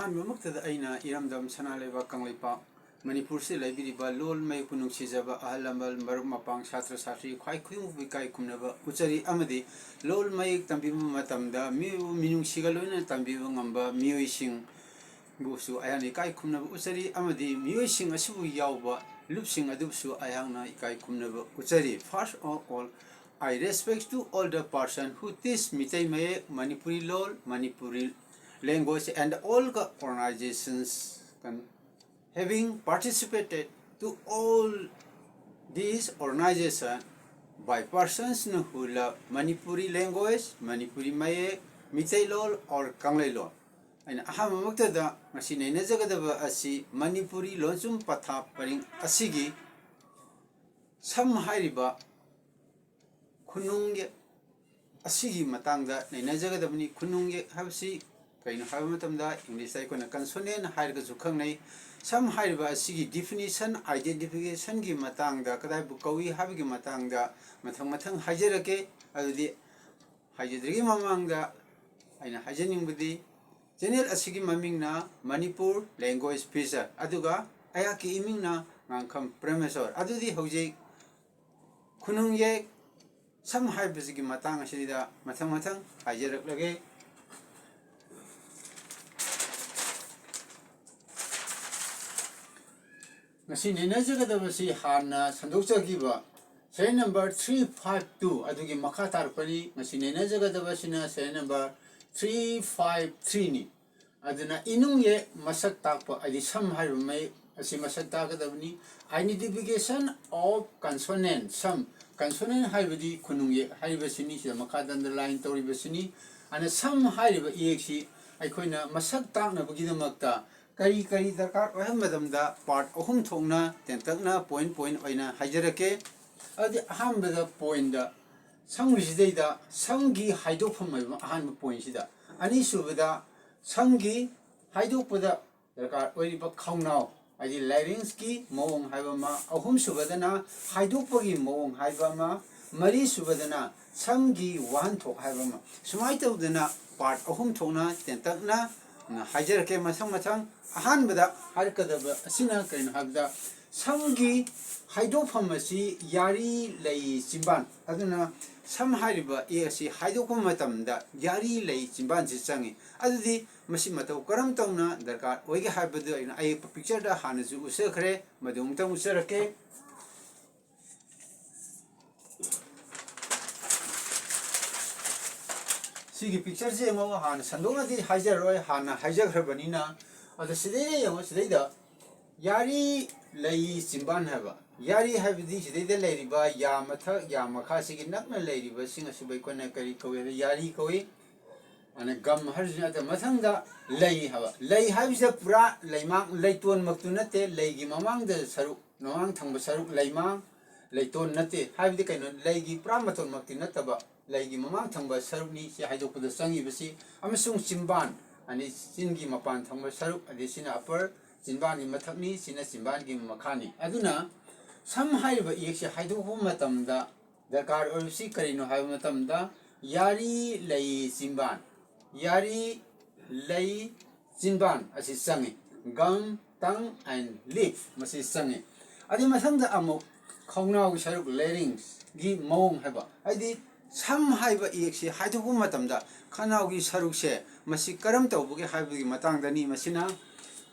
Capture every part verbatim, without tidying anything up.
ꯑꯍꯥꯟꯕꯃꯛꯇꯗ ꯑꯩꯅ ꯏꯔꯝꯗꯝ ꯁꯅꯥ ꯂꯩꯕꯥꯛ ꯀꯪꯂꯩꯄꯥꯛ ꯃꯅꯤꯄꯨꯔꯁꯤꯗ ꯂꯩꯕꯤꯔꯤꯕ ꯂꯣꯜ ꯃꯌꯦꯛꯄꯨ ꯅꯨꯡꯁꯤꯖꯕ ꯑꯍꯜ ꯂꯃꯟ, ꯃꯔꯨꯞ ꯃꯄꯥꯡ, ꯁꯥꯇ꯭ꯔ ꯁꯥꯇ꯭ꯔꯤ ꯈ꯭ꯋꯥꯏ ꯈꯨꯗꯤꯡꯃꯛꯄꯨ ꯏꯀꯥꯏ ꯈꯨꯝꯅꯕ ꯎꯠꯆꯔꯤ꯫ ꯑꯃꯗꯤ ꯂꯣꯜ ꯃꯌꯦꯛ ꯇꯝꯕꯤꯕ ꯃꯇꯝꯗ ꯃꯤꯑꯣꯏꯕ ꯃꯤꯅꯨꯡꯁꯤꯒ ꯂꯣꯏꯅꯅ ꯇꯝꯕꯤꯕ ꯉꯝꯕ ꯃꯤꯑꯣꯏꯁꯤꯡꯕꯨꯁꯨ ꯑꯩꯍꯥꯛꯅ ꯏꯀꯥꯏ ꯈꯨꯝꯅꯕ ꯎꯠꯆꯔꯤ꯫ ꯑꯃꯗꯤ ꯃꯤꯑꯣꯏꯁꯤꯡ ꯑꯁꯤꯕꯨ ꯌꯥꯎꯕ ꯂꯨꯞꯁꯤꯡ ꯑꯗꯨꯕꯨꯁꯨ ꯑꯩꯍꯥꯛꯅ ꯏꯀꯥꯏ ꯈꯨꯝꯅꯕ ꯎꯠꯆꯔꯤ꯫ First of all, I respect to all the person who teach Meitei Mayek, Manipuri Lol, Manipuri language and all the organizations con- having participated to all these organizations by persons who love Manipuri language, Manipuri Mayek, Meitei Lol or Kanglei Lol. ꯑꯩꯅ ꯑꯍꯥꯟꯕꯃꯛꯇꯗ ꯉꯁꯤ ꯅꯩꯅꯖꯒꯗꯕ ꯑꯁꯤ ꯃꯅꯤꯄꯨꯔꯤ ꯂꯣꯟꯁꯨꯝ ꯄꯊꯥꯞ ꯄꯔꯤꯡ ꯑꯁꯤꯒꯤ ꯁꯝ ꯍꯥꯏꯔꯤꯕ ꯈꯨꯅꯨꯡ ꯌꯦꯛ ꯑꯁꯤꯒꯤ ꯃꯇꯥꯡꯗ ꯅꯩꯅꯖꯒꯗꯕꯅꯤ꯫ ꯈꯨꯅꯨꯡ ꯌꯦꯛ ꯍꯥꯏꯕꯁꯤ ꯀꯩꯅꯣ ꯍꯥꯏꯕ ꯃꯇꯝꯗ, ꯏꯪꯂꯤꯁꯇ ꯑꯩꯈꯣꯏꯅ consonant ꯍꯥꯏꯔꯒꯁꯨ ꯈꯪꯅꯩ꯫ ꯁꯝ ꯍꯥꯏꯔꯤꯕ ꯑꯁꯤꯒꯤ definition, identification ꯒꯤ ꯃꯇꯥꯡꯗ, ꯀꯗꯥꯏꯕꯨ ꯀꯧꯏ ꯍꯥꯏꯕꯒꯤ ꯃꯇꯥꯡꯗ ꯃꯊꯪ ꯃꯊꯪ ꯍꯥꯏꯖꯔꯛꯀꯦ꯫ ꯑꯗꯨꯗꯤ ꯍꯥꯏꯖꯗ꯭ꯔꯤꯉꯩ ꯃꯃꯥꯡꯗ ꯑꯩꯅ ꯍꯥꯏꯖꯅꯤꯡꯕꯗꯤ, channel ꯑꯁꯤꯒꯤ ꯃꯃꯤꯡꯅ ꯃꯅꯤꯄꯨꯔ Language Feature, ꯑꯗꯨꯒ ꯑꯩꯍꯥꯛꯀꯤ ꯏꯃꯤꯡꯅ ꯉꯥꯡꯈꯝ ꯄ꯭ꯔꯦꯃꯦꯁꯣꯔ꯫ ꯑꯗꯨꯗꯤ ꯍꯧꯖꯤꯛ ꯈꯨꯅꯨꯡ ꯌꯦꯛ ꯁꯝ ꯍꯥꯏꯕꯁꯤꯒꯤ ꯃꯇꯥꯡ ꯑꯁꯤꯗ ꯃꯊꯪ ꯃꯊꯪ ꯍꯥꯏꯖꯔꯛꯂꯒꯦ꯫ ꯉꯁꯤ ꯅꯩꯅꯖꯒꯗꯕꯁꯤ ꯍꯥꯟꯅ ꯁꯟꯗꯣꯛꯆꯈꯤꯕ serial number three five two ꯑꯗꯨꯒꯤ ꯃꯈꯥ ꯇꯥꯔꯛꯄꯅꯤ꯫ ꯉꯁꯤ ꯅꯩꯅꯖꯒꯗꯕꯁꯤꯅ serial number three five three ꯅꯤ꯫ ꯑꯗꯨꯅ ꯏꯅꯨꯡ ꯌꯦꯛ ꯃꯁꯛ ꯇꯥꯛꯄ, ꯍꯥꯏꯗꯤ ꯁꯝ ꯍꯥꯏꯔꯤꯕ ꯃꯌꯦꯛ ꯑꯁꯤ ꯃꯁꯛ ꯇꯥꯛꯀꯗꯕꯅꯤ꯫ Identification of consonant, some, consonant ꯍꯥꯏꯕꯗꯤ ꯈꯨꯅꯨꯡ ꯌꯦꯛ ꯍꯥꯏꯔꯤꯕꯁꯤꯅꯤ, ꯁꯤꯗ ꯃꯈꯥꯗ underline ꯇꯧꯔꯤꯕꯁꯤꯅꯤ꯫ ꯑꯗꯨꯅ ꯁꯝ ꯍꯥꯏꯔꯤꯕ ꯏꯌꯦꯛꯁꯤ ꯑꯩꯈꯣꯏꯅ ꯃꯁꯛ ꯇꯥꯛꯅꯕꯒꯤꯗꯃꯛꯇ ꯀꯔꯤ ꯀꯔꯤ ꯗꯔꯀꯥꯔ ꯑꯣꯏ ꯍꯥꯏꯕ ꯃꯇꯝꯗ part ꯑꯍꯨꯝ ꯊꯣꯛꯅ ꯇꯦꯟꯇꯛꯅ point point ꯑꯣꯏꯅ ꯍꯥꯏꯖꯔꯛꯀꯦ꯫ ꯑꯗꯨꯗꯤ ꯑꯍꯥꯟꯕꯗ point ꯗ ꯁꯝꯒꯤꯁꯤꯗꯩꯗ ꯁꯝꯒꯤ ꯍꯥꯏꯗꯣꯛꯐꯝ ꯍꯥꯏꯕ ꯑꯃ ꯑꯍꯥꯟꯕ point ꯁꯤꯗ, ꯑꯅꯤꯁꯨꯕꯗ ꯁꯝꯒꯤ ꯍꯥꯏꯗꯣꯛꯄꯗ ꯗꯔꯀꯥꯔ ꯑꯣꯏꯔꯤꯕ ꯈꯧꯅꯥꯎ, ꯍꯥꯏꯗꯤ larynx ꯀꯤ ꯃꯑꯣꯡ ꯍꯥꯏꯕ ꯑꯃ, ꯑꯍꯨꯝꯁꯨꯕꯗꯅ ꯍꯥꯏꯗꯣꯛꯄꯒꯤ ꯃꯑꯣꯡ ꯍꯥꯏꯕ ꯑꯃ, ꯃꯔꯤꯁꯨꯕꯗꯅ ꯁꯝꯒꯤ ꯋꯥꯍꯟꯊꯣꯛ ꯍꯥꯏꯕ ꯑꯃ꯫ ꯁꯨꯃꯥꯏꯅ ꯇꯧꯗꯅ part ꯑꯍꯨꯝ ꯊꯣꯛꯅ ꯇꯦꯟꯇꯛꯅ ꯍꯥꯏꯖꯔꯛꯀꯦ ꯃꯊꯪ ꯃꯊꯪ꯫ ꯑꯍꯥꯟꯕꯗ ꯍꯥꯏꯔꯛꯀꯗꯕ ꯑꯁꯤꯅ ꯀꯔꯤꯅꯣ ꯍꯥꯏꯕꯗ, ꯁꯝꯒꯤ ꯍꯥꯏꯗꯣꯛꯐꯝ ꯑꯁꯤ ꯌꯥꯔꯤ, ꯂꯩ, ꯆꯤꯝꯕꯥꯟ꯫ ꯑꯗꯨꯅ ꯁꯝ ꯍꯥꯏꯔꯤꯕ ꯏꯌꯦꯛ ꯑꯁꯤ ꯍꯥꯏꯗꯣꯛꯄ ꯃꯇꯝꯗ ꯌꯥꯔꯤ, ꯂꯩ, ꯆꯤꯝꯕꯥꯟꯁꯤ ꯆꯪꯉꯤ꯫ ꯑꯗꯨꯗꯤ ꯃꯁꯤ ꯃꯇꯧ ꯀꯔꯝ ꯇꯧꯅ ꯗꯔꯀꯥꯔ ꯑꯣꯏꯒꯦ ꯍꯥꯏꯕꯗꯨ ꯑꯩꯅ ꯑꯌꯦꯛꯄ pictureꯗ ꯍꯥꯟꯅꯁꯨ ꯎꯠꯆꯈ꯭ꯔꯦ, ꯃꯗꯨ ꯑꯃꯨꯛꯇꯪ ꯎꯠꯆꯔꯛꯀꯦ꯫ ꯁꯤꯒꯤ pictureꯁꯦ ꯑꯃꯨꯛ ꯍꯥꯟꯅ ꯁꯟꯗꯣꯛꯅꯗꯤ ꯍꯥꯏꯖꯔꯔꯣꯏ, ꯍꯥꯟꯅ ꯍꯥꯏꯖꯈ꯭ꯔꯕꯅꯤꯅ꯫ ꯑꯗꯣ ꯁꯤꯗꯩꯗ ꯌꯦꯡꯉꯣ, ꯁꯤꯗꯩꯗ ꯌꯥꯔꯤ, ꯂꯩ, ꯆꯤꯝꯕꯥꯟ ꯍꯥꯏꯕ꯫ ꯌꯥꯔꯤ ꯍꯥꯏꯕꯗꯤ ꯁꯤꯗꯩꯗ ꯂꯩꯔꯤꯕ ꯌꯥ ꯃꯊꯛ, ꯌꯥ ꯃꯈꯥꯁꯤꯒꯤ ꯅꯛꯅ ꯂꯩꯔꯤꯕꯁꯤꯡ ꯑꯁꯤꯕꯨ ꯑꯩꯈꯣꯏꯅ ꯀꯔꯤ ꯀꯧꯏ ꯍꯥꯏꯕꯗ ꯌꯥꯔꯤ ꯀꯧꯏ꯫ ꯑꯗꯨꯅ gum ꯍꯥꯏꯔꯤꯁꯤꯅ ꯑꯗ ꯃꯊꯪꯗ ꯂꯩ ꯍꯥꯏꯕ꯫ ꯂꯩ ꯍꯥꯏꯕꯁꯤꯗ ꯄꯨꯔꯥ ꯂꯩꯃꯥꯡ, ꯂꯩꯇꯣꯟꯃꯛꯇꯨ ꯅꯠꯇꯦ, ꯂꯩꯒꯤ ꯃꯃꯥꯡꯗ ꯁꯔꯨꯛ, ꯃꯃꯥꯡ ꯊꯪꯕ ꯁꯔꯨꯛ ꯂꯩꯃꯥꯡ, ꯂꯩꯇꯣꯟ ꯅꯠꯇꯦ꯫ ꯍꯥꯏꯕꯗꯤ ꯀꯩꯅꯣ? ꯂꯩꯒꯤ ꯄꯨꯔꯥ ꯃꯇꯣꯟꯃꯛꯇꯤ ꯅꯠꯇꯕ, ꯂꯩꯒꯤ ꯃꯃꯥꯡ ꯊꯪꯕ ꯁꯔꯨꯛꯅꯤ ꯁꯤ ꯍꯥꯏꯗꯣꯛꯄꯗ ꯆꯪꯉꯤꯕꯁꯤ꯫ ꯑꯃꯁꯨꯡ ꯆꯤꯝꯕꯥꯟ, ꯑꯅꯤ ꯆꯤꯟꯒꯤ ꯃꯄꯥꯟ ꯊꯪꯕ ꯁꯔꯨꯛ, ꯑꯗꯩ ꯁꯤꯅ upper, ꯆꯤꯝꯕꯥꯟꯒꯤ ꯃꯊꯛꯅꯤ, ꯁꯤꯅ ꯆꯤꯝꯕꯥꯟꯒꯤ ꯃꯈꯥꯅꯤ꯫ ꯑꯗꯨꯅ ꯁꯝ ꯍꯥꯏꯔꯤꯕ ꯏꯌꯦꯛꯁꯦ ꯍꯥꯏꯗꯣꯛꯄ ꯃꯇꯝꯗ ꯗꯔꯀꯥꯔ ꯑꯣꯏꯔꯤꯕꯁꯤ ꯀꯔꯤꯅꯣ ꯍꯥꯏꯕ ꯃꯇꯝꯗ, ꯌꯥꯔꯤ, ꯂꯩ, ꯆꯤꯝꯕꯥꯟ, ꯌꯥꯔꯤ, ꯂꯩ, ꯆꯤꯟꯕꯥꯟ ꯑꯁꯤ ꯆꯪꯉꯤ꯫ Gum, tongue and lip ꯃꯁꯤ ꯆꯪꯉꯤ꯫ ꯑꯗꯨꯒꯤ ꯃꯊꯪꯗ ꯑꯃꯨꯛ ꯈꯧꯅꯥꯎꯒꯤ ꯁꯔꯨꯛ, larynxꯒꯤ ꯃꯑꯣꯡ ꯍꯥꯏꯕ, ꯍꯥꯏꯗꯤ ꯁꯝ ꯍꯥꯏꯕ ꯏꯌꯦꯛꯁꯤ ꯍꯥꯏꯗꯣꯛꯄ ꯃꯇꯝꯗ ꯈꯅꯥꯎꯒꯤ ꯁꯔꯨꯛꯁꯦ ꯃꯁꯤ ꯀꯔꯝ ꯇꯧꯕꯒꯦ ꯍꯥꯏꯕꯒꯤ ꯃꯇꯥꯡꯗꯅꯤ꯫ ꯃꯁꯤꯅ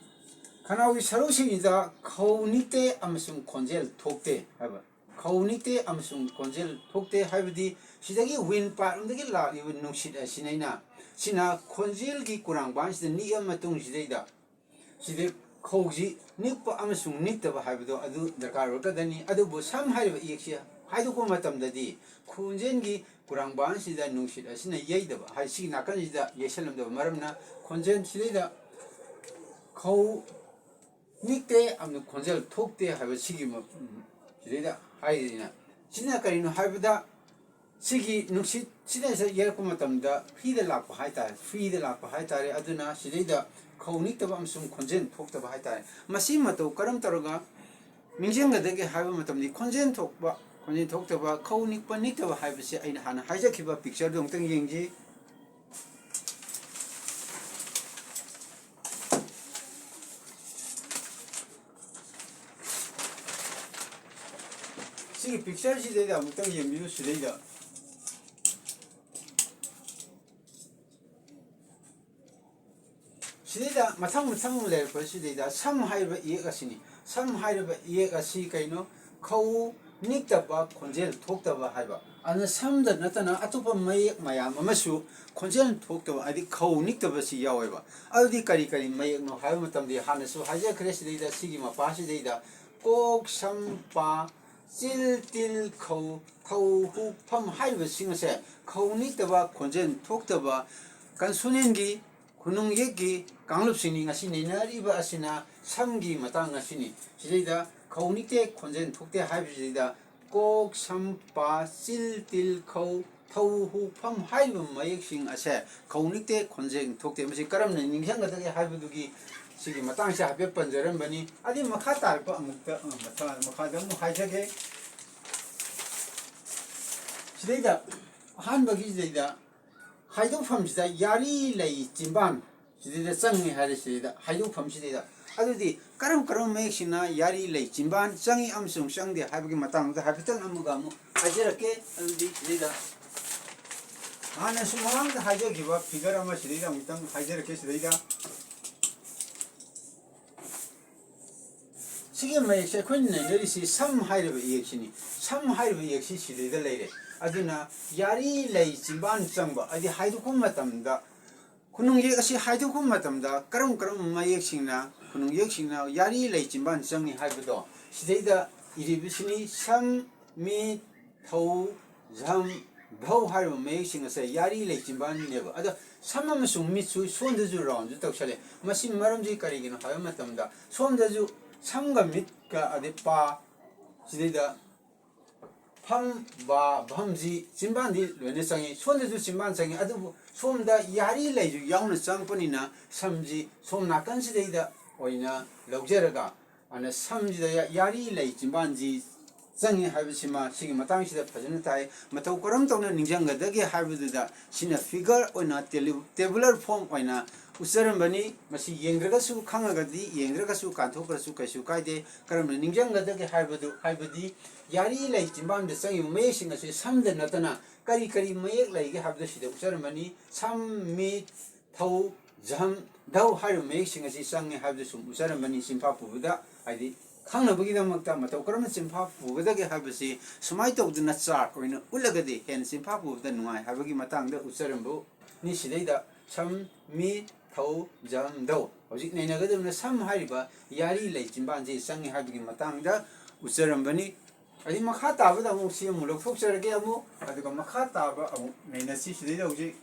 ꯈꯅꯥꯎꯒꯤ ꯁꯔꯨꯛꯁꯤꯡꯁꯤꯗ ꯈꯧ ꯅꯤꯛꯇꯦ ꯑꯃꯁꯨꯡ ꯈꯣꯟꯖꯦꯜ ꯊꯣꯛꯇꯦ ꯍꯥꯏꯕ꯫ ꯈꯧ ꯅꯤꯛꯇꯦ ꯑꯃꯁꯨꯡ ꯈꯣꯟꯖꯦꯜ ꯊꯣꯛꯇꯦ ꯍꯥꯏꯕꯗꯤ ꯁꯤꯗꯒꯤ windpipe ꯂꯣꯝꯗꯒꯤ ꯂꯥꯛꯂꯤꯕ ꯅꯨꯡꯁꯤꯠ ꯑꯁꯤꯅ, ꯁꯤꯅ ꯈꯣꯟꯖꯦꯜꯒꯤ ꯀꯨꯔꯥꯡꯕꯥꯟꯁꯤꯗ ꯅꯤꯛꯑ ꯃꯇꯨꯡꯁꯤꯗꯩꯗ ꯁꯤꯗ ꯈꯧꯁꯤ ꯅꯤꯛꯄ ꯑꯃꯁꯨꯡ ꯅꯤꯛꯇꯕ ꯍꯥꯏꯕꯗꯣ ꯑꯗꯨ ꯗꯔꯀꯥꯔ ꯑꯣꯏꯔꯛꯀꯗꯅꯤ꯫ ꯑꯗꯨꯕꯨ ꯁꯝ ꯍꯥꯏꯔꯤꯕ ꯏꯌꯦꯛꯁꯤ ꯍꯥꯏꯗꯣꯛꯄ ꯃꯇꯝꯗꯗꯤ ꯈꯣꯟꯖꯦꯜꯒꯤ ꯀꯨꯔꯥꯡꯕꯥꯟꯁꯤꯗ ꯅꯨꯡꯁꯤꯠ ꯑꯁꯤꯅ ꯌꯩꯗꯕ, ꯍꯥꯏ, ꯁꯤꯒꯤ ꯅꯥꯀꯟꯁꯤꯗ ꯌꯩꯁꯜꯂꯝꯗꯕ ꯃꯔꯝꯅ ꯈꯣꯟꯖꯦꯜ ꯁꯤꯗꯩꯗ ꯈꯧ ꯅꯤꯛꯇꯦ ꯑꯃꯗꯤ ꯈꯣꯟꯖꯦꯜ ꯊꯣꯛꯇꯦ ꯍꯥꯏꯕ ꯁꯤꯒꯤ ꯃ-, ꯁꯤꯗꯩꯗ ꯍꯥꯏꯔꯤꯁꯤꯅ꯫ ꯁꯤꯅ ꯀꯔꯤꯅꯣ ꯍꯥꯏꯕꯗ, ꯁꯤꯒꯤ ꯅꯨꯡꯁꯤꯠ ꯁꯤꯗꯩꯁꯤꯗ ꯌꯩꯔꯛꯄ ꯃꯇꯝꯗ freeꯗ ꯂꯥꯛꯄ ꯍꯥꯏꯇꯥꯔꯦ, freeꯗ ꯂꯥꯛꯄ ꯍꯥꯏꯇꯥꯔꯦ꯫ ꯑꯗꯨꯅ ꯁꯤꯗꯩꯗ ꯈꯧ ꯅꯤꯛꯇꯕ ꯑꯃꯁꯨꯡ ꯈꯣꯟꯖꯦꯜ ꯊꯣꯛꯇꯕ ꯍꯥꯏꯇꯥꯔꯦ꯫ ꯃꯁꯤ ꯃꯇꯧ ꯀꯔꯝ ꯇꯧꯔꯒ ꯅꯤꯡꯁꯤꯡꯒꯗꯒꯦ ꯍꯥꯏꯕ ꯃꯇꯝꯗꯤ ꯈꯣꯟꯖꯦꯜ ꯊꯣꯛꯄ, ꯈꯣꯟꯖꯦꯜ ꯊꯣꯛꯇꯕ, ꯈꯧ ꯅꯤꯛꯄ ꯅꯤꯛꯇꯕ ꯍꯥꯏꯕꯁꯦ ꯑꯩꯅ ꯍꯥꯟꯅ ꯍꯥꯏꯖꯈꯤꯕ pictureꯗꯨ ꯑꯃꯨꯛꯇꯪ ꯌꯦꯡꯁꯤ꯫ ꯁꯤꯒꯤ picture ꯁꯤꯗꯩꯗ ꯑꯃꯨꯛꯇꯪ ꯌꯦꯡꯕꯤꯌꯨ꯫ ꯁꯤꯗꯩꯗ ꯁꯤꯗꯩꯗ ꯃꯊꯪ ꯃꯊꯪ ꯂꯩꯔꯛꯄꯁꯤꯗꯩꯗ ꯁꯝ ꯍꯥꯏꯔꯤꯕ ꯏꯌꯦꯛ ꯑꯁꯤꯅꯤ꯫ ꯁꯝ ꯍꯥꯏꯔꯤꯕ ꯏꯌꯦꯛ ꯑꯁꯤ ꯀꯩꯅꯣ? ꯈꯧ ꯅꯤꯛꯇꯕ, ꯈꯣꯟꯖꯦꯜ ꯊꯣꯛꯇꯕ ꯍꯥꯏꯕ꯫ ꯑꯗꯨꯅ ꯁꯝꯗ ꯅꯠꯇꯅ ꯑꯇꯣꯞꯄ ꯃꯌꯦꯛ ꯃꯌꯥꯝ ꯑꯃꯁꯨ ꯈꯣꯟꯖꯦꯜ ꯊꯣꯛꯇꯕ, ꯍꯥꯏꯗꯤ ꯈꯧ ꯅꯤꯛꯇꯕꯁꯤ ꯌꯥꯎꯋꯦꯕ꯫ ꯑꯗꯨꯗꯤ ꯀꯔꯤ ꯀꯔꯤ ꯃꯌꯦꯛꯅꯣ ꯍꯥꯏꯕ ꯃꯇꯝꯗ, ꯍꯥꯟꯅꯁꯨ ꯍꯥꯏꯖꯈ꯭ꯔꯦ, ꯁꯤꯗꯩꯗ ꯁꯤꯒꯤ ꯃꯄꯥꯁꯤꯗꯩꯗ ꯀꯣꯛ, ꯁꯝ, ꯄꯥ, ꯆꯤꯜ, ꯇꯤꯜ, ꯈꯧ, ꯊꯧ, ꯍꯨ, ꯐꯝ ꯍꯥꯏꯔꯤꯕꯁꯤꯡ ꯑꯁꯦ ꯈꯧ ꯅꯤꯛꯇꯕ, ꯈꯣꯟꯖꯦꯜ ꯊꯣꯛꯇꯕ ꯀꯟꯁꯣꯅꯦꯟꯒꯤ ꯈꯨꯅꯨꯡ ꯌꯦꯛꯀꯤ ꯀꯥꯡꯂꯨꯞꯁꯤꯡꯅꯤ꯫ ꯉꯁꯤ ꯅꯩꯅꯔꯤꯕ ꯑꯁꯤꯅ ꯁꯝꯒꯤ ꯃꯇꯥꯡ ꯑꯁꯤꯅꯤ꯫ ꯁꯤꯗꯩꯗ ꯈꯧ ꯅꯤꯛꯇꯦ, ꯈꯣꯟꯖꯦꯜ ꯊꯣꯛꯇꯦ ꯍꯥꯏꯕꯁꯤꯗꯩꯗ ꯀꯣꯛ, ꯁꯝ, ꯄꯥ, ꯆꯤꯜ, ꯇꯤꯜ, ꯈꯧ, ꯊꯧ, ꯍꯨ, ꯐꯝ ꯍꯥꯏꯔꯤꯕ ꯃꯌꯦꯛꯁꯤꯡ ꯑꯁꯦ ꯈꯧ ꯅꯤꯛꯇꯦ, ꯈꯣꯟꯖꯦꯜ ꯊꯣꯛꯇꯦ꯫ ꯃꯁꯤ ꯀꯔꯝꯅ ꯅꯤꯡꯁꯤꯡꯒꯗꯒꯦ ꯍꯥꯏꯕꯗꯨꯒꯤ ꯁꯤꯒꯤ ꯃꯇꯥꯡꯁꯦ ꯍꯥꯏꯐꯦꯠ ꯄꯟꯖꯔꯝꯕꯅꯤ꯫ ꯑꯗꯨꯒꯤ ꯃꯈꯥ ꯇꯥꯔꯛꯄ ꯑꯃꯨꯛꯇ, ꯑ, ꯃꯈꯥ-, ꯃꯈꯥꯗ ꯑꯃꯨꯛ ꯍꯥꯏꯖꯒꯦ꯫ ꯁꯤꯗꯩꯗ ꯑꯍꯥꯟꯕꯒꯤꯁꯤꯗꯩꯗ ꯍꯥꯏꯗꯣꯛꯐꯝꯁꯤꯗ ꯌꯥꯔꯤ ꯂꯩ ꯆꯤꯝꯕꯥꯟ ꯁꯤꯗꯩꯗ ꯆꯪꯉꯤ ꯍꯥꯏꯔꯦ꯫ ꯁꯤꯗꯩꯗ ꯍꯥꯏꯗꯣꯛꯐꯝꯁꯤꯗꯩꯗ, ꯑꯗꯨꯗꯤ ꯀꯔꯝ ꯀꯔꯝꯕ ꯃꯌꯦꯛꯁꯤꯡꯅ ꯌꯥꯔꯤ ꯂꯩ ꯆꯤꯝꯕꯥꯟ ꯆꯪꯉꯤ ꯑꯃꯁꯨꯡ ꯆꯪꯗꯦ ꯍꯥꯏꯕꯒꯤ ꯃꯇꯥꯡꯗ ꯍꯥꯏꯐꯦꯠꯇꯪ ꯑꯃꯒ ꯑꯃꯨꯛ ꯍꯥꯏꯖꯔꯛꯀꯦ꯫ ꯑꯗꯨꯗꯤ ꯁꯤꯗꯩꯗ ꯍꯥꯟꯅꯁꯨ ꯃꯃꯥꯡꯗ ꯍꯥꯏꯖꯈꯤꯕ figure ꯑꯃ ꯁꯤꯗꯩꯗ ꯑꯃꯨꯛꯇꯪ ꯍꯥꯏꯖꯔꯛꯀꯦ꯫ ꯁꯤꯗꯩꯗ ꯁꯤꯒꯤ ꯃꯌꯦꯛꯁꯦ ꯑꯩꯈꯣꯏꯅ ꯅꯩꯅꯔꯤꯁꯤ ꯁꯝ ꯍꯥꯏꯔꯤꯕ ꯏꯌꯦꯛꯁꯤꯅꯤ꯫ ꯁꯝ ꯍꯥꯏꯔꯤꯕ ꯏꯌꯦꯛꯁꯤ ꯁꯤꯗꯩꯗ ꯂꯩꯔꯦ꯫ ꯑꯗꯨꯅ ꯌꯥꯔꯤ ꯂꯩ ꯆꯤꯝꯕꯥꯟ ꯆꯪꯕ, ꯍꯥꯏꯗꯤ ꯍꯥꯏꯗꯣꯛꯄ ꯃꯇꯝꯗ, ꯈꯨꯅꯨꯡ ꯌꯦꯛ ꯑꯁꯤ ꯍꯥꯏꯗꯣꯛꯄ ꯃꯇꯝꯗ ꯀꯔꯝ ꯀꯔꯝꯕ ꯃꯌꯦꯛꯁꯤꯡꯅ, ꯈꯨꯅꯨꯡ ꯌꯦꯛꯁꯤꯡꯅ ꯌꯥꯔꯤ ꯂꯩ ꯆꯤꯝꯕꯥꯟ ꯆꯪꯉꯤ ꯍꯥꯏꯕꯗꯣ ꯁꯤꯗꯩꯗ ꯏꯔꯤꯕꯁꯤꯅꯤ꯫ ꯁꯝ, ꯃꯤ, ꯊꯧ, ꯖꯝ, ꯙꯧ ꯍꯥꯏꯔꯤꯕ ꯃꯌꯦꯛꯁꯤꯡ ꯑꯁꯦ ꯌꯥꯔꯤ ꯂꯩ ꯆꯤꯝꯕꯥꯟꯅꯦꯕ꯫ ꯑꯗꯣ ꯁꯝ ꯑꯃꯁꯨꯡ ꯃꯤꯠꯁꯨ ꯁꯣꯝꯗꯁꯨ roundꯁꯨ ꯇꯧꯁꯜꯂꯦ꯫ ꯃꯁꯤ ꯃꯔꯝꯁꯤ ꯀꯔꯤꯒꯤꯅꯣ ꯍꯥꯏꯕ ꯃꯇꯝꯗ, ꯁꯣꯝꯗꯁꯨ ꯁꯝꯒ ꯃꯤꯠꯀ ꯑꯗꯩ ꯄꯥ, ꯁꯤꯗꯩꯗ ꯐꯝ, ꯕꯥ, ꯚꯝꯁꯤ ꯆꯤꯝꯕꯥꯟꯗꯤ ꯂꯣꯏꯅ ꯆꯪꯉꯤ꯫ ꯁꯣꯝꯗꯁꯨ ꯆꯤꯝꯕꯥꯟ ꯆꯪꯉꯤ꯫ ꯑꯗꯨꯕꯨ ꯁꯣꯝꯗ ꯌꯥꯔꯤ ꯂꯩꯁꯨ ꯌꯥꯎꯅ ꯆꯪꯉꯛꯄꯅꯤꯅ ꯁꯝꯁꯤ ꯁꯣꯝ ꯅꯥꯀꯟꯁꯤꯗꯩꯗ ꯑꯣꯏꯅ ꯂꯧꯖꯔꯒ, ꯑꯗꯨꯅ ꯁꯝꯁꯤꯗ ꯌꯥ-, ꯌꯥꯔꯤ ꯂꯩ ꯆꯤꯝꯕꯥꯟꯁꯤ ꯆꯪꯉꯤ ꯍꯥꯏꯕꯁꯤꯃ ꯁꯤꯒꯤ ꯃꯇꯥꯡꯁꯤꯗ ꯐꯖꯅ ꯇꯥꯏ꯫ ꯃꯇꯧ ꯀꯔꯝ ꯇꯧꯅ ꯅꯤꯡꯁꯤꯡꯒꯗꯒꯦ ꯍꯥꯏꯕꯗꯨꯗ ꯁꯤꯅ figure ꯑꯣꯏꯅ ꯇꯦꯂꯨ-, tabular form ꯑꯣꯏꯅ ꯎꯠꯆꯔꯝꯕꯅꯤ꯫ ꯃꯁꯤ ꯌꯦꯡꯗ꯭ꯔꯒꯁꯨ, ꯈꯪꯉꯒꯗꯤ ꯌꯦꯡꯗ꯭ꯔꯒꯁꯨ ꯀꯥꯟꯊꯣꯛꯈ꯭ꯔꯁꯨ ꯀꯩꯁꯨ ꯀꯥꯏꯗꯦ꯫ ꯀꯔꯝꯅ ꯅꯤꯡꯁꯤꯡꯒꯗꯒꯦ ꯍꯥꯏꯕꯗꯨ, ꯍꯥꯏꯕꯗꯤ ꯌꯥꯔꯤ ꯂꯩ ꯆꯤꯟꯕꯥꯟꯗ ꯆꯪꯉꯤꯕ ꯃꯌꯦꯛꯁꯤꯡ ꯑꯁꯤ ꯁꯝꯗ ꯅꯠꯇꯅ ꯀꯔꯤ ꯀꯔꯤ ꯃꯌꯦꯛ ꯂꯩꯒꯦ ꯍꯥꯏꯕꯗꯨ ꯁꯤꯗ ꯎꯠꯆꯔꯝꯕꯅꯤ꯫ ꯁꯝ, ꯃꯤ, ꯊꯧ, ꯖꯝ, ꯙꯧ ꯍꯥꯏꯔꯤꯕ ꯃꯌꯦꯛꯁꯤꯡ ꯑꯁꯤ ꯆꯪꯉꯦ ꯍꯥꯏꯕꯗꯨ ꯁꯨꯝ ꯎꯠꯆꯔꯝꯕꯅꯤ꯫ ꯆꯤꯟꯐꯥ ꯄꯨꯕꯗ, ꯍꯥꯏꯗꯤ ꯈꯪꯅꯕꯒꯤꯗꯃꯛꯇ ꯃꯇꯧ ꯀꯔꯝꯅ ꯆꯤꯟꯐꯥ ꯄꯨꯒꯗꯒꯦ ꯍꯥꯏꯕꯁꯤ ꯁꯨꯃꯥꯏꯅ ꯇꯧꯗꯅ ꯆꯥꯔꯠ ꯑꯣꯏꯅ ꯎꯠꯂꯒꯗꯤ ꯍꯦꯟꯅ ꯆꯤꯟꯐꯥ ꯄꯨꯕꯗ ꯅꯨꯡꯉꯥꯏ ꯍꯥꯏꯕꯒꯤ ꯃꯇꯥꯡꯗ ꯎꯠꯆꯔꯝꯕꯅꯤ꯫ ꯁꯤꯗꯩꯗ ꯁꯝ, ꯃꯤ, ꯊꯧ, ꯖꯝ, ꯙꯧ꯫ ꯍꯧꯖꯤꯛ ꯅꯩꯅꯒꯗꯕꯅ ꯁꯝ ꯍꯥꯏꯔꯤꯕ ꯌꯥꯔꯤ ꯂꯩ ꯆꯤꯟꯕꯥꯟꯁꯤ ꯆꯪꯉꯤ ꯍꯥꯏꯕꯒꯤ ꯃꯇꯥꯡꯗ ꯎꯠꯆꯔꯝꯕꯅꯤ꯫ ꯑꯗꯩ ꯃꯈꯥ ꯇꯥꯕꯗ ꯑꯃꯨꯛ ꯁꯤ ꯑꯃꯨꯛ ꯂꯧꯊꯣꯛꯆꯔꯒꯦ ꯑꯃꯨꯛ, ꯑꯗꯨꯒ ꯃꯈꯥ ꯇꯥꯕ ꯑꯃꯨꯛ ꯅꯩꯅꯁꯤ꯫ ꯁꯤꯗꯩꯗ ꯍꯧꯖꯤꯛ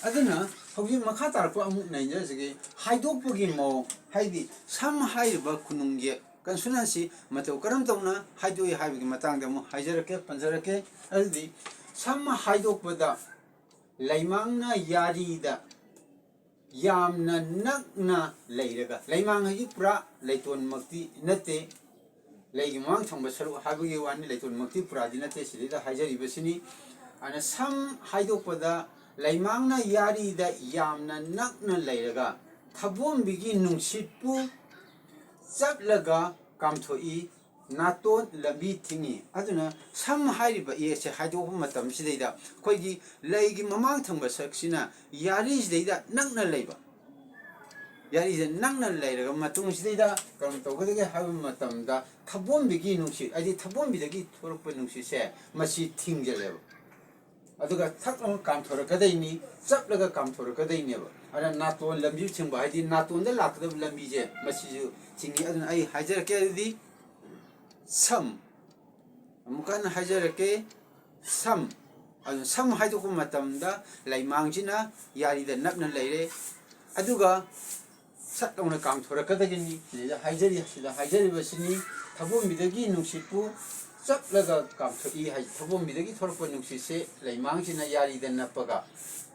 ꯑꯗꯨꯅ ꯍꯧꯖꯤꯛ ꯃꯈꯥ ꯇꯥꯔꯛꯄ ꯑꯃꯨꯛ ꯅꯩꯅꯖꯒꯦ꯫ ꯍꯥꯏꯗꯣꯛꯄꯒꯤ ꯃꯑꯣꯡ, ꯍꯥꯏꯗꯤ ꯁꯝ ꯍꯥꯏꯔꯤꯕ ꯈꯨꯅꯨꯡꯒꯤ ꯀꯟꯁꯣꯅꯦꯟꯁꯤ ꯃꯇꯧ ꯀꯔꯝ ꯇꯧꯅ ꯍꯥꯏꯗꯣꯛꯏ ꯍꯥꯏꯕꯒꯤ ꯃꯇꯥꯡꯗ ꯑꯃꯨꯛ ꯍꯥꯏꯖꯔꯛꯀꯦ, ꯄꯟꯖꯔꯛꯀꯦ꯫ ꯑꯗꯨꯗꯤ ꯁꯝ ꯍꯥꯏꯗꯣꯛꯄꯗ ꯂꯩꯃꯥꯡꯅ ꯌꯥꯔꯤꯗ ꯌꯥꯝꯅ ꯅꯛꯅ ꯂꯩꯔꯒ, ꯂꯩꯃꯥꯡ ꯍꯥꯏꯗꯤ ꯄꯨꯔꯥ ꯂꯩꯇꯣꯟꯃꯛꯇꯤ ꯅꯠꯇꯦ, ꯂꯩꯒꯤ ꯃꯃꯥꯡ ꯊꯪꯕ ꯁꯔꯨꯛ ꯍꯥꯏꯕꯒꯤ ꯋꯥꯅꯤ, ꯂꯩꯇꯣꯟꯃꯛꯇꯤ ꯄꯨꯔꯥꯗꯤ ꯅꯠꯇꯦ꯫ ꯁꯤꯗꯩꯗ ꯍꯥꯏꯖꯔꯤꯕꯁꯤꯅꯤ꯫ ꯑꯗꯨꯅ ꯁꯝ ꯍꯥꯏꯗꯣꯛꯄꯗ ꯂꯩꯃꯥꯡꯅ ꯌꯥꯔꯤꯗ ꯌꯥꯝꯅ ꯅꯛꯅ ꯂꯩꯔꯒ ꯊꯕꯣꯝꯕꯤꯒꯤ ꯅꯨꯡꯁꯤꯠꯄꯨ ꯆꯞꯂꯒ ꯀꯥꯝꯊꯣꯛꯏ, ꯅꯥꯇꯣꯟ ꯂꯝꯕꯤ ꯊꯤꯡꯏ꯫ ꯑꯗꯨꯅ ꯁꯝ ꯍꯥꯏꯔꯤꯕ ꯏꯌꯦꯛꯁꯦ ꯍꯥꯏꯗꯣꯛꯄ ꯃꯇꯝꯁꯤꯗꯩꯗ ꯑꯩꯈꯣꯏꯒꯤ ꯂꯩꯒꯤ ꯃꯃꯥꯡ ꯊꯪꯕ ꯁꯔꯨꯛꯁꯤꯅ ꯌꯥꯔꯤꯁꯤꯗꯩꯗ ꯅꯛꯅ ꯂꯩꯕ, ꯌꯥꯔꯤꯁꯦ ꯅꯛꯅ ꯂꯩꯔꯕ ꯃꯇꯨꯡꯁꯤꯗꯩꯗ ꯀꯔꯝ ꯇꯧꯒꯗꯒꯦ ꯍꯥꯏꯕ ꯃꯇꯝꯗ ꯊꯕꯣꯝꯕꯤꯒꯤ ꯅꯨꯡꯁꯤꯠ, ꯍꯥꯏꯗꯤ ꯊꯕꯣꯝꯕꯤꯗꯒꯤ ꯊꯣꯛꯂꯛꯄ ꯅꯨꯡꯁꯤꯠꯁꯦ ꯃꯁꯤ ꯊꯤꯡꯖꯤꯜꯂꯦꯕ꯫ ꯑꯗꯨꯒ ꯊꯛ ꯂꯥꯎꯅ ꯀꯥꯝꯊꯣꯔꯛꯀꯗꯣꯏꯅꯤ, ꯆꯞꯂꯒ ꯀꯥꯝꯊꯣꯔꯛꯀꯗꯣꯏꯅꯦꯕ꯫ ꯑꯗꯨꯅ ꯅꯥꯇꯣꯟ ꯂꯝꯕꯤ ꯊꯤꯡꯕ ꯍꯥꯏꯗꯤ ꯅꯥꯇꯣꯟꯗ ꯂꯥꯛꯀꯗꯕ ꯂꯝꯕꯤꯁꯦ ꯃꯁꯤꯁꯨ ꯊꯤꯡꯉꯤ꯫ ꯑꯗꯨꯅ ꯑꯩ ꯍꯥꯏꯖꯔꯛꯀꯦ꯫ ꯑꯗꯨꯗꯤ ꯁꯝ, ꯑꯃꯨꯛꯀ ꯍꯟꯅ ꯍꯥꯏꯖꯔꯛꯀꯦ, ꯁꯝ꯫ ꯑꯗꯨ ꯁꯝ ꯍꯥꯏꯗꯣꯛꯄ ꯃꯇꯝꯗ ꯂꯩꯃꯥꯡꯁꯤꯅ ꯌꯥꯔꯤꯗ ꯅꯞꯅ ꯂꯩꯔꯦ꯫ ꯑꯗꯨꯒ ꯁꯠ ꯂꯥꯎꯅ ꯀꯥꯝꯊꯣꯔꯛꯀꯗꯒꯤꯅꯤ꯫ ꯁꯤꯗꯩꯗ ꯍꯥꯏꯖꯔꯤ, ꯁꯤꯗ ꯍꯥꯏꯖꯔꯤꯕꯁꯤꯅꯤ, ꯊꯕꯣꯝꯕꯤꯗꯒꯤ ꯅꯨꯡꯁꯤꯠꯄꯨ ꯆꯞꯂꯒ ꯀꯥꯝꯊꯣꯛꯏ ꯍꯥꯏ꯫ ꯊꯕꯣꯝꯕꯤꯗꯒꯤ ꯊꯣꯔꯛꯄ ꯅꯨꯡꯁꯤꯠꯁꯦ ꯂꯩꯃꯥꯡꯁꯤꯅ ꯌꯥꯔꯤꯗ ꯅꯞꯄꯒ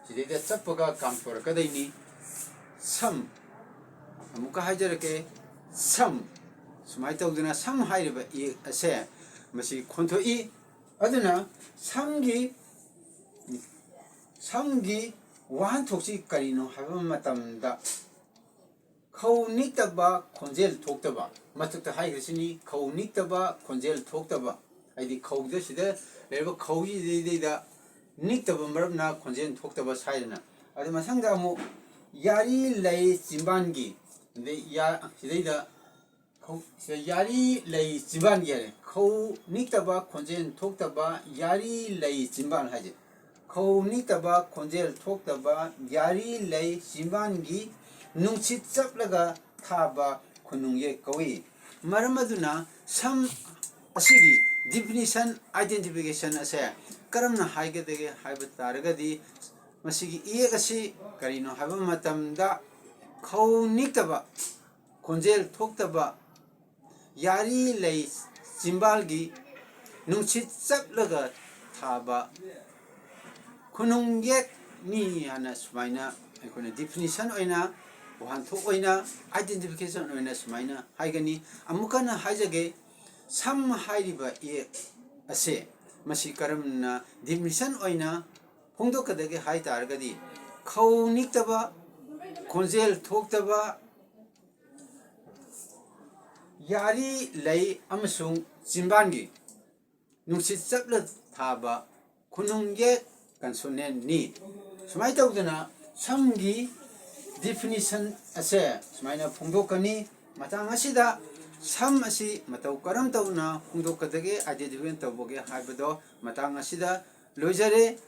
ꯁꯤꯗꯩꯗ ꯆꯞꯄꯒ ꯀꯥꯝꯊꯣꯔꯛꯀꯗꯣꯏꯅꯤ꯫ ꯁꯝ, ꯑꯃꯨꯛꯀ ꯍꯥꯏꯖꯔꯛꯀꯦ, ꯁꯝ꯫ ꯁꯨꯃꯥꯏꯅ ꯇꯧꯗꯅ ꯁꯝ ꯍꯥꯏꯔꯤꯕ ꯏꯌꯦꯛ ꯑꯁꯦ ꯃꯁꯤ ꯈꯣꯟꯊꯣꯛꯏ꯫ ꯑꯗꯨꯅ ꯁꯝꯒꯤ ꯁꯝꯒꯤ ꯋꯥꯍꯟꯊꯣꯛꯁꯤ ꯀꯔꯤꯅꯣ ꯍꯥꯏꯕ ꯃꯇꯝꯗ, ꯈꯧ ꯅꯤꯛꯇꯕ ꯈꯣꯟꯖꯦꯜ ꯊꯣꯛꯇꯕ, ꯃꯊꯛꯇ ꯍꯥꯏꯈ꯭ꯔꯁꯤꯅꯤ, ꯈꯧ ꯅꯤꯛꯇꯕ ꯈꯣꯟꯖꯦꯜ ꯊꯣꯛꯇꯕ, ꯍꯥꯏꯗꯤ ꯈꯧꯗ ꯁꯤꯗ ꯂꯩꯔꯤꯕ ꯈꯧꯁꯤꯗꯩꯗ ꯅꯤꯛꯇꯕ ꯃꯔꯝꯅ ꯈꯣꯟꯖꯦꯜ ꯊꯣꯛꯇꯕ ꯁꯥꯏꯗꯅ꯫ ꯑꯗꯨ ꯃꯊꯪꯗ ꯑꯃꯨꯛ ꯌꯥꯔꯤ ꯂꯩ ꯆꯤꯝꯕꯥꯟꯒꯤ, ꯑꯗꯩ ꯌꯥ-, ꯁꯤꯗꯩꯗ ꯈꯧ-, ꯁꯤꯗ ꯌꯥꯔꯤ ꯂꯩ ꯆꯤꯝꯕꯥꯟꯒꯤ ꯍꯥꯏꯔꯦ꯫ ꯈꯧ ꯅꯤꯛꯇꯕ ꯈꯣꯟꯖꯦꯜ ꯊꯣꯛꯇꯕ ꯌꯥꯔꯤ ꯂꯩ ꯆꯤꯝꯕꯥꯟ ꯍꯥꯏꯁꯦ꯫ ꯈꯧ ꯅꯤꯛꯇꯕ ꯈꯣꯟꯖꯦꯜ ꯊꯣꯛꯇꯕ ꯌꯥꯔꯤ ꯂꯩ ꯆꯤꯝꯕꯥꯟꯒꯤ ꯅꯨꯡꯁꯤꯠ ꯆꯞꯂꯒ ꯊꯥꯕ ꯈꯨꯅꯨꯡ ꯌꯦꯛ ꯀꯧꯏ꯫ ꯃꯔꯝ ꯑꯗꯨꯅ ꯁꯝ ꯑꯁꯤꯒꯤ definition, identification ꯑꯁꯦ ꯀꯔꯝꯅ ꯍꯥꯏꯒꯗꯒꯦ ꯍꯥꯏꯕ ꯇꯥꯔꯒꯗꯤ, ꯃꯁꯤꯒꯤ ꯏꯌꯦꯛ ꯑꯁꯤ ꯀꯔꯤꯅꯣ ꯍꯥꯏꯕ ꯃꯇꯝꯗ, ꯈꯧ ꯅꯤꯛꯇꯕ ꯈꯣꯟꯖꯦꯜ ꯊꯣꯛꯇꯕ ꯌꯥꯔꯤ ꯂꯩ ꯆꯤꯝꯕꯥꯜꯒꯤ ꯅꯨꯡꯁꯤꯠ ꯆꯞꯂꯒ ꯊꯥꯕ ꯈꯨꯅꯨꯡ ꯌꯦꯛꯅꯤ ꯍꯥꯏꯅ ꯁꯨꯃꯥꯏꯅ ꯑꯩꯈꯣꯏꯅ definition ꯑꯣꯏꯅ, ꯋꯥꯍꯟꯊꯣꯛ ꯑꯣꯏꯅ, identification ꯑꯣꯏꯅ ꯁꯨꯃꯥꯏꯅ ꯍꯥꯏꯒꯅꯤ꯫ ꯑꯃꯨꯛ ꯍꯟꯅ ꯍꯥꯏꯖꯒꯦ, ꯁꯝ ꯍꯥꯏꯔꯤꯕ ꯏꯌꯦꯛ ꯑꯁꯦ ꯃꯁꯤ ꯀꯔꯝꯅ definition ꯑꯣꯏꯅ ꯐꯣꯡꯗꯣꯛꯀꯗꯒꯦ ꯍꯥꯏ ꯇꯥꯔꯒꯗꯤ, ꯈꯧ ꯅꯤꯛꯇꯕ, ꯈꯣꯟꯖꯦꯜ ꯊꯣꯛꯇꯕ, ꯌꯥꯔꯤ ꯂꯩ ꯑꯃꯁꯨꯡ ꯆꯤꯝꯕꯥꯟꯒꯤ ꯅꯨꯡꯁꯤꯠ ꯆꯞꯂ ꯊꯥꯕ ꯈꯨꯅꯨꯡ ꯌꯦꯛ consonantꯅꯤ꯫ ꯁꯨꯃꯥꯏꯅ ꯇꯧꯗꯅ ꯁꯝꯒꯤ definition ꯑꯁꯦ ꯁꯨꯃꯥꯏꯅ ꯐꯣꯡꯗꯣꯛꯀꯅꯤ꯫ ꯃꯇꯥꯡ ꯑꯁꯤꯗ ꯁꯝ ꯑꯁꯤ ꯃꯇꯧ ꯀꯔꯝ ꯇꯧꯅ ꯐꯣꯡꯗꯣꯛꯀꯗꯒꯦ, identify ꯇꯧꯕꯒꯦ ꯍꯥꯏꯕꯗꯣ ꯃꯇꯥꯡ ꯑꯁꯤꯗ ꯂꯣꯏꯖꯔꯦ꯫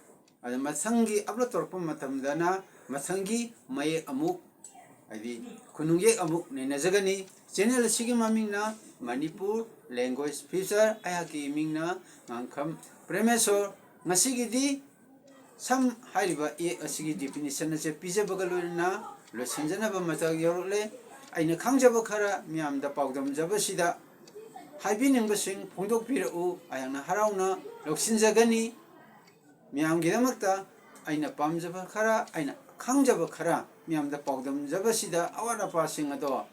ꯑꯗ ꯃꯊꯪꯒꯤ upload ꯇꯧꯔꯛꯄ ꯃꯇꯝꯗꯅ ꯃꯊꯪꯒꯤ ꯃꯌꯦꯛ ꯑꯃꯨꯛ, ꯍꯥꯏꯗꯤ ꯈꯨꯅꯨꯡ ꯌꯦꯛ ꯑꯃꯨꯛ ꯅꯩꯅꯖꯒꯅꯤ꯫ Channel ꯑꯁꯤꯒꯤ ꯃꯃꯤꯡꯅ Manipur Language Future, ꯑꯩꯍꯥꯛꯀꯤ ꯃꯤꯡꯅ ꯉꯥꯡꯈꯝ ꯄ꯭ꯔꯦꯃꯦꯁꯣꯔ꯫ ꯉꯁꯤꯒꯤꯗꯤ ꯁꯝ ꯍꯥꯏꯔꯤꯕ ꯏꯌꯦꯛ ꯑꯁꯤꯒꯤ definition ꯑꯁꯦ ꯄꯤꯖꯕꯒ ꯂꯣꯏꯅꯅ ꯂꯣꯏꯁꯤꯟꯖꯅꯕ ꯃꯇꯝ ꯌꯧꯔꯛꯂꯦ꯫ ꯑꯩꯅ ꯈꯪꯖꯕ ꯈꯔ ꯃꯤꯌꯥꯝꯗ ꯄꯥꯎꯗꯝꯖꯕꯁꯤꯗ ꯍꯥꯏꯕꯤꯅꯤꯡꯕꯁꯤꯡ ꯐꯣꯡꯗꯣꯛꯄꯤꯔꯛꯎ, ꯑꯩꯍꯥꯛꯅ ꯍꯔꯥꯎꯅ ꯂꯧꯁꯤꯟꯖꯒꯅꯤ꯫ ꯃꯤꯌꯥꯝꯒꯤꯗꯃꯛꯇ ꯑꯩꯅ ꯄꯥꯝꯖꯕ ꯈꯔ, ꯑꯩꯅ ꯈꯪꯖꯕ ꯈꯔ ꯃꯤꯌꯥꯝꯗ ꯄꯥꯎꯗꯝꯖꯕꯁꯤꯗ ꯑꯋꯥꯠ ꯑꯄꯥꯁꯤꯡ ꯑꯗꯣ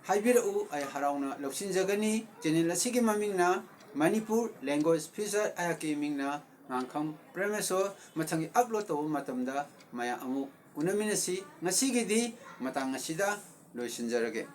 ꯍꯥꯏꯕꯤꯔꯛꯎ, ꯑꯩ ꯍꯔꯥꯎꯅ ꯂꯧꯁꯤꯟꯖꯒꯅꯤ꯫ Channel ꯑꯁꯤꯒꯤ ꯃꯃꯤꯡꯅ ꯃꯅꯤꯄꯨꯔ language future ꯑꯩꯍꯥꯛꯀꯤ ꯃꯤꯡꯅ ꯉꯥꯡꯈꯝ ꯄ꯭ꯔꯦꯃꯦꯁꯣꯔ꯫ ꯃꯊꯪꯒꯤ upload ꯇꯧꯕ ꯃꯇꯝꯗ ꯃꯌꯥꯝ ꯑꯃꯨꯛ ꯎꯅꯃꯤꯟꯅꯁꯤ꯫ ꯉꯁꯤꯒꯤꯗꯤ ꯃꯇꯥꯡ ꯑꯁꯤꯗ ꯂꯣꯏꯁꯤꯟꯖꯔꯒꯦ꯫